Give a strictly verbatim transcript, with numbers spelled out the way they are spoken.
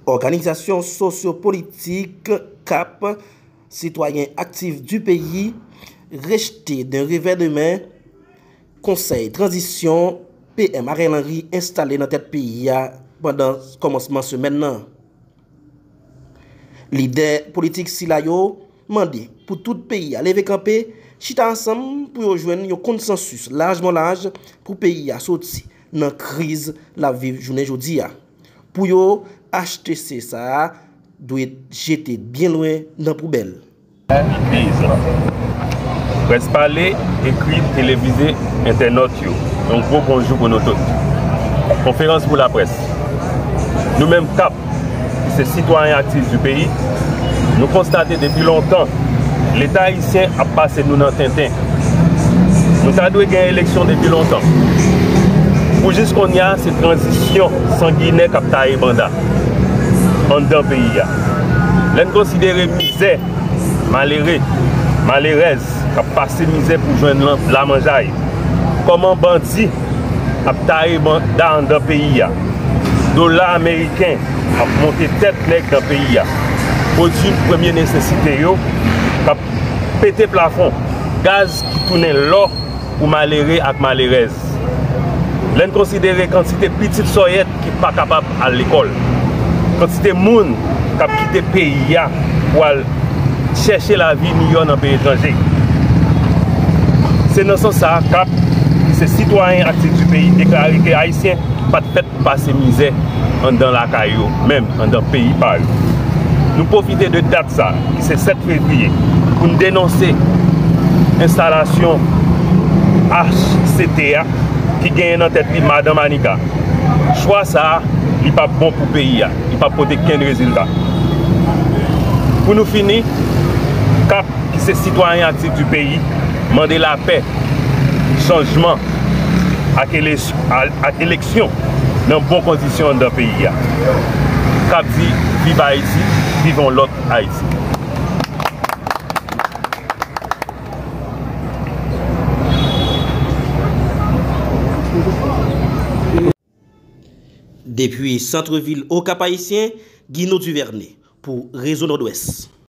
Òganizasyon sosyo-politik, kap, Citoyens Actifs du Pays, rejte d'un revè de men konsèy tranzisyon P M Ariel Henry enstale nan tèt peyi a pandan kòmansman semèn nan. Lidè politik sila yo mande pou tout peyi a leve kanpe, chita ansanm pou yo jwenn yon konsansis lajman laj pou peyi a soti nan kriz l ap viv jounen jodi a. Pou yo, H T C sa a dwe jete byen lwen nan poubèl. Peyizan. Près pale, ekri, televize, entènòt yo, yon gwo bonjou pou nou tout. Konferans pou laprès. Nou menm kap, ki se Citoyens Actifs du Pays, nou konstate depi lontan Leta ayisyen ap pase nou nan tenten. Nou ta dwe gen eleksyon depi lontan. Pou jis kounye a, se tranzisyon sanginè k ap taye banda anndan peyi a. Lè n konsidere mizè malere, malerèz k ap pase mizè pou jwenn lan-, lamanjay, kòman bandi ap taye banda anndan peyi a, dola ameriken ap monte tèt nèg nan peyi a, pwodui premye nesesite yo k ap pete plafon, gaz ki tounen lò pou malere ak malerèz. Lè n konsidere kantite pitit sòyèt ki pa kapab al lekòl, kantite moun k ap kite peyi a pou al chèche lavi miyò nan peyi etranje. Se nan sans sa a, kap, ki se Citoyens Actifs du Pays, deklare ke Ayisyen pa t fèt pase mizè anndan lakay yo, menm anndan peyi pa yo. Nou pwofite de dat sa, ki se sèt fevriye, pou n denonse enstalasyon H C T a ki genyen nan tèt li Madan Manika. Chwa sa a, li p ap bon pou peyi a, li p ap pote kenn rezilta. Pou nou fini, kap, ki se Citoyens Actifs du Pays, mande lapè, chanjman ak elesyon, ak eleksyon nan bon kondisyon anndan peyi a. Kap di, viv Ayiti, viv yon lòt Ayiti. Depi santrevil Okap-Ayisyen, Guino Duvernay pou Rezo Nòdwès.